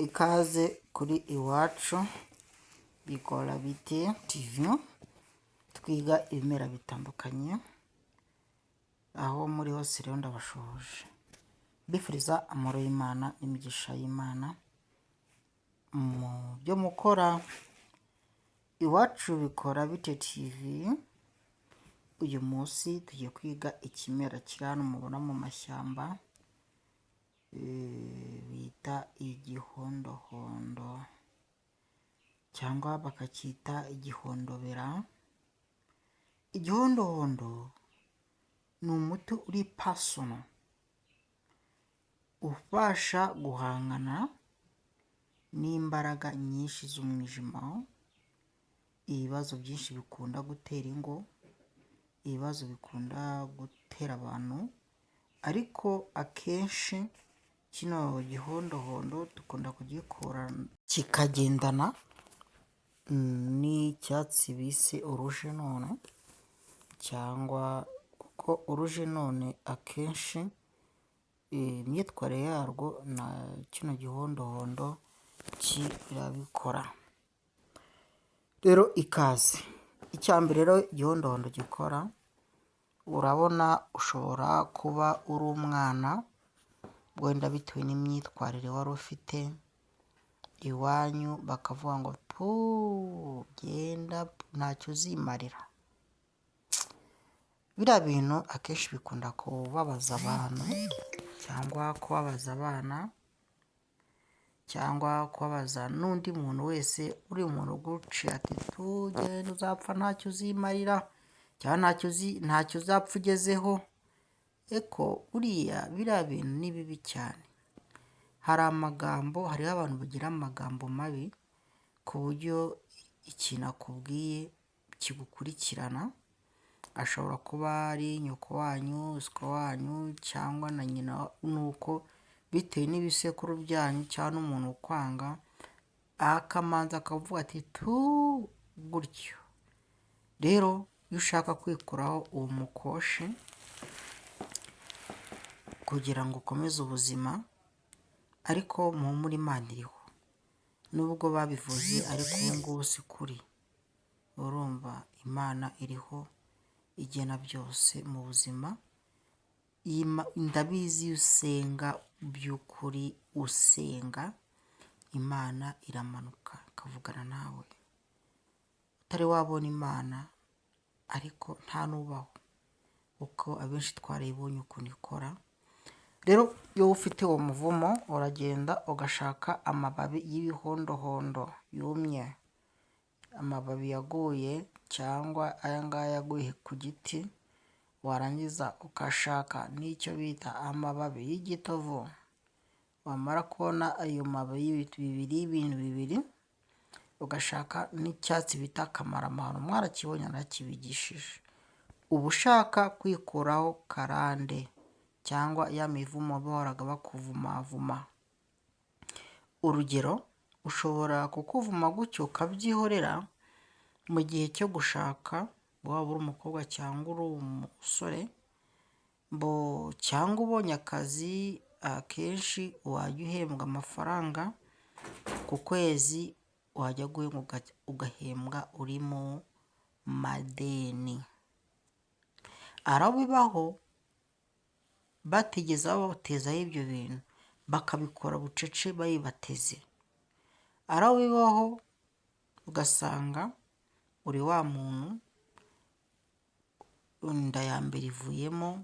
Ikaze kuri Iwacu Bikora Bite TV, twiga ibimera bitandukanye, aho muri hose rero ndabashuhuje, mbifuriza amahoro y'Imana n'imigisha y'Imana mu byo mukora. Iwacu Bikora Bite TV, uyu munsi tugiye kwiga ikimera kiri hano mubona mu mashyamba, bita igihondohondo cyangwa bakacyita igihondobera. Igihondohondo ni umuti uri personal, ubasha guhangana n'imbaraga nyinshi z'umwijima, ibibazo byinshi bikunda gutera ingo, ibibazo bikunda gutera abantu, ariko akenshi kino gihondohondo dukunda kugikura kikagendana n'icyatsi bise urujenone, cyangwa kuko urujenone akenshi imyitwarire yarwo na kino gihondohondo kirabikora. Rero ikaze, icya mbere rero igihondohondo gikora, urabona ushobora kuba uri umwana wenda bitewe n'imyitwarire wari ufite iwanyu bakavuga ngo puu, genda ntacyo uzimarira. Biriya bintu akenshi bikunda kubabaza abantu cyangwa kubabaza abana cyangwa kubabaza n'undi muntu wese, uri umuntu uguciye ati tugenda uzapfa ntacyo uzimarira cyangwa ntacyo uzapfa ugezeho. Eko buriya biriya bintu ni bibi cyane. Hari amagambo, hariho abantu bagira amagambo mabi ku buryo ikintu akubwiye kigukurikirana, ashobora kuba ari nyoko wanyu, so wanyu cyangwa na nyina, nuko bitewe n'ibisekuru byanyu cyangwa n'umuntu ukwanga, akamanza akavuga ati tu gutyo. Rero iyo ushaka kwikuraho uwo mukoshi kugira ngo ukomeze ubuzima, ariko muhumure Imana iriho, nubwo babivuze ariko ubu ngubu si kuri, urumva Imana iriho igena byose mu buzima, ndabizi iyo usenga by'ukuri usenga, Imana iramanuka ikavugana nawe, utari wabona Imana ariko nta n'ubaho, kuko abenshi twarayibonye ukuntu ikora. Rero iyo ufite uwo muvumo uragenda ugashaka amababi y'ibihondohondo yumye, amababi yaguye cyangwa aya ngaya yaguye ku giti, warangiza ugashaka n'icyo bita amababi y'igitovu, wamara kubona ayo mababi bibiri y'ibintu bibiri, ugashaka n'icyatsi bita kamaramahano, mwarakibonye narakibigishije. Uba ushaka kwikuraho karande cyangwa ya mivumo bahoraga bakuvumavuma. Urugero, ushobora kukuvuma gutyo ukabyihorera, mu gihe cyo gushaka, waba uri umukobwa cyangwa uri umusore, cyangwa ubonye akazi, akenshi wajya uhembwa amafaranga ku kwezi, wajya guhembwa ugahembwa uri mu madeni. Hari abo bibaho batigeze babatezaho ibyo bintu, bakabikora bucece babibateze. Hari abo bibaho ugasanga uri wa muntu, inda ya mbere ivuyemo,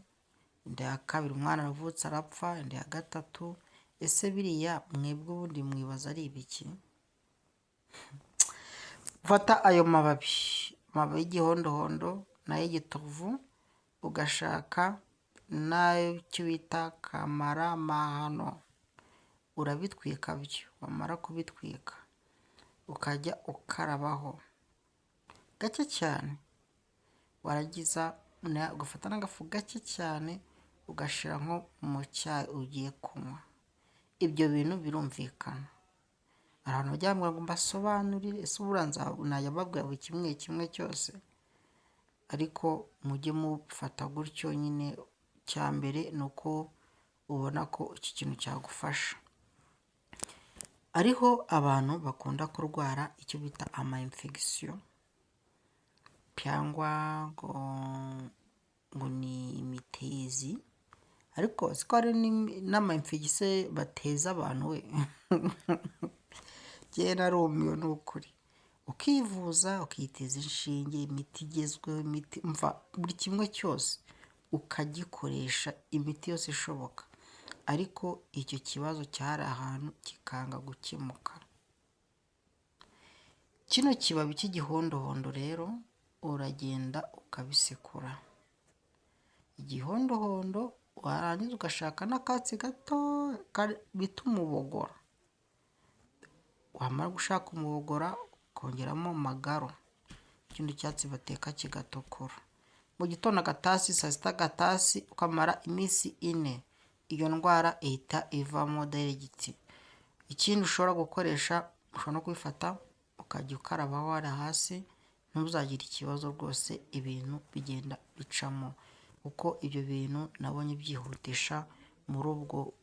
inda ya kabiri umwana aravutse arapfa, inda ya gatatu, ese biriya mwebwe ubundi mwibaza ari ibiki? Ufata ayo mababi, amababi y'igihondohondo n'ay'igitovu, ugashaka n'icyo bita kamaramahano, urabitwika byo, wamara kubitwika ukajya ukarabaho gake cyane, warangiza ugafata n'agafu gake cyane ugashyira nko mu cyayi ugiye kunywa. Ibyo bintu birumvikana. Hari abantu bajya bambwira ngo mbasobanurire, ese buriya najya mbabwira buri kimwe kimwe cyose? Ariko mujye mufata gutyo nyine, icya mbere ni uko ubona ko iki kintu cyagufasha. Ariho abantu bakunda kurwara icyo bita ama infection cyangwa ngo ni imitezi, ariko siko hari n'ama infection bateza abantu we! Njyewe narumiwe ni ukuri. Ukivuza, ukiteza inshinge, imiti igezweho, imiti umva buri kimwe cyose ukagikoresha, imiti yose ishoboka, ariko icyo kibazo cyari ahantu kikanga gukemuka. Kino kibabi cy'igihondohondo rero uragenda ukabisekura, igihondohondo warangiza ugashaka n'akatsi gato bita umubogora, wamara gushaka umubogora ukongeramo magaro, ikindi cyatsi bateka kigatukura. Mu gitondo agatasi, saa sita agatasi, ukamara iminsi 4, iyo ndwara ihita ivamo direct. Ikindi ushobora gukoresha, ushobora no kubifata ukajya ukarabaho hariya hasi, ntuzagire ikibazo rwose, ibintu bigenda bicamo, kuko ibyo bintu nabonye byihutisha muri ubwo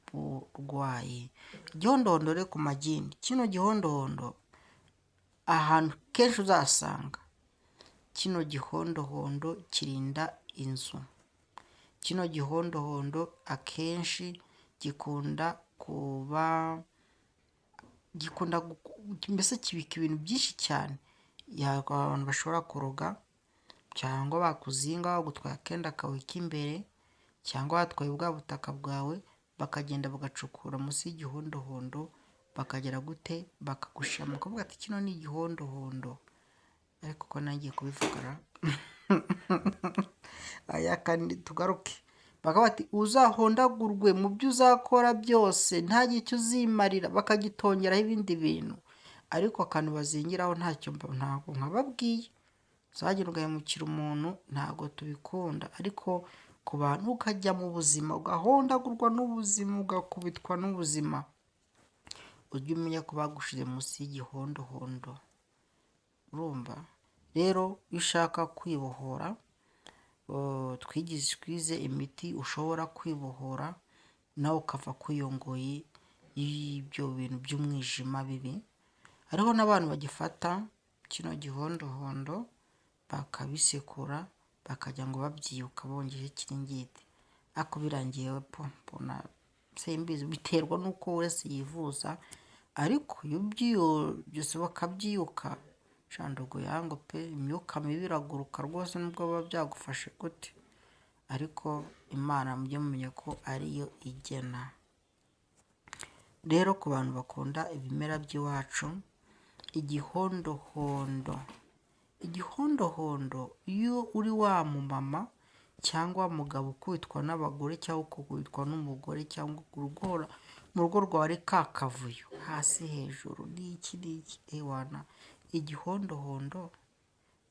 burwayi. Igihondohondo rero ku magini, kino gihondohondo ahantu kenshi uzasanga kino gihondohondo kirinda inzu, kino gihondohondo akenshi gikunda kuba gikunda mbese kibika ibintu byinshi cyane, abantu bashobora kuroga cyangwa bakuzinga bagutwaye akenda kawe k'imbere cyangwa batwaye bwa butaka bwawe, bakagenda bagacukura munsi y'igihondohondo, bakagera gute bakagushiramo, bakavuga ati kino ni igihondohondo, ariko ko nangiye kubivuga ra! Aya kandi tugaruke, bakavuga bati uzahondagurwe mu byo uzakora byose, ntagire icyo uzimarira, bakagitongeraho ibindi bintu, ariko akantu bazingiraho ntacyo ntabwo nkababwiye, uzagenda ugahemukira umuntu ntabwo tubikunda, ariko ku bantu ukajya mu buzima ugahondagurwa n'ubuzima, ugakubitwa n'ubuzima, ujye umenya ko bagushize munsi y'igihondohondo, urumva? Rero iyo ushaka kwibohora, twize imiti ushobora kwibohora nawe ukava kuri iyo ngoyi y'ibyo bintu by'umwijima bibi, hariho n'abantu bagifata kino gihondohondo bakabisekura bakajya ngo babyiyuka bongeyeho ikiringiti, ariko birangiye po mbona simbizi, biterwa n'uko wese yivuza, ariko iyo byose bakabyiyuka, sha ndugu yangu pe, imyuka mibi iraguruka rwose nubwo biba byagufashe gute, ariko Imana mujye mumenya ko ariyo igena. Rero ku bantu bakunda ibimera by'iwacu, igihondohondo, igihondohondo iyo uri wa mumama cyangwa wa mugabo ukubitwa n'abagore cyangwa ukubitwa n'umugore cyangwa guhora mu rugo rwawe ari ka kavuyo, hasi hejuru n'iki n'iki, ewana igihondohondo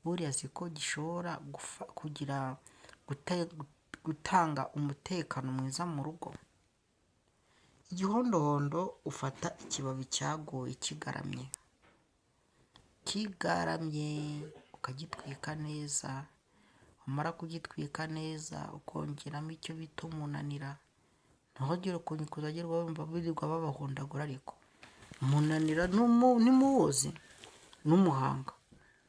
buriya siko gishobora kugira gutanga umutekano mwiza mu rugo. Igihondohondo ufata ikibabi cyaguye kigaramye, kigaramye ukagitwika neza, wamara kugitwika neza ukongeramo icyo bita umunanira, ntihagire ukuntu kuzajya wumva birirwa babahondagura, ariko umunanira ntimuwuzi n'umuhanga,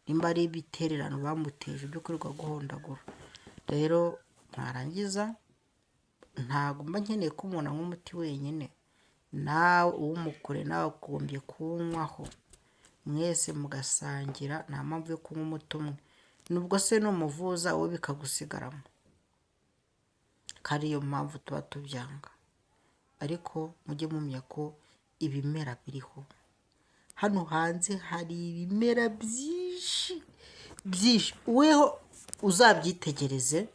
nimba ari ibitererano bamuteje byo kwirirwa guhondagura. Rero mwarangiza, ntabwo mba nkeneye ko umuntu anywa umuti wenyine, nawe uwumukore nawe ugombye kuwunywaho, mwese mugasangira, nta mpamvu yo kunywa umuti umwe, nubwo se numuvuza wowe bikagusigaramo, ko ariyo mpamvu tuba tubyanga, ariko mujye mumenya ko ibimera biriho, hano hanze hari ibimera byinshi byinshi, weho uzabyitegereze,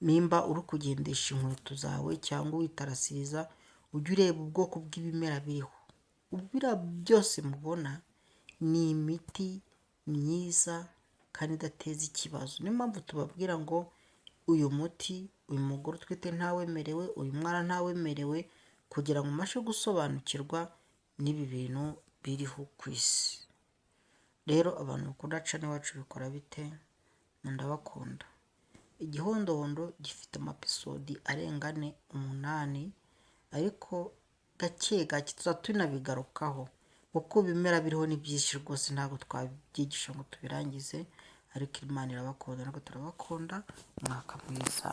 nimba uri kugendesha inkweto zawe cyangwa witarasiriza, ujye ureba ubwoko bw'ibimera biriho, biriya byose mubona ni imiti myiza kandi idateza ikibazo, niyo mpamvu tubabwira ngo uyu muti uyu mugore utwite ntawemerewe, uyu mwana ntawemerewe, kugira ngo mubashe gusobanukirwa n'ibi bintu biriho ku isi. Rero abantu bakunda channel iwacu bikora bite? Ndabakunda. Igihondohondo gifite ama episode arenga 4, 8, ariko gake gake tuzaba tunabigarukaho. Uko ibimera biriho ni byinshi rwose, ntabwo twabyigisha ngo tubirangize, ariko Imana irabakunda natwe turabakunda, umwaka mwiza.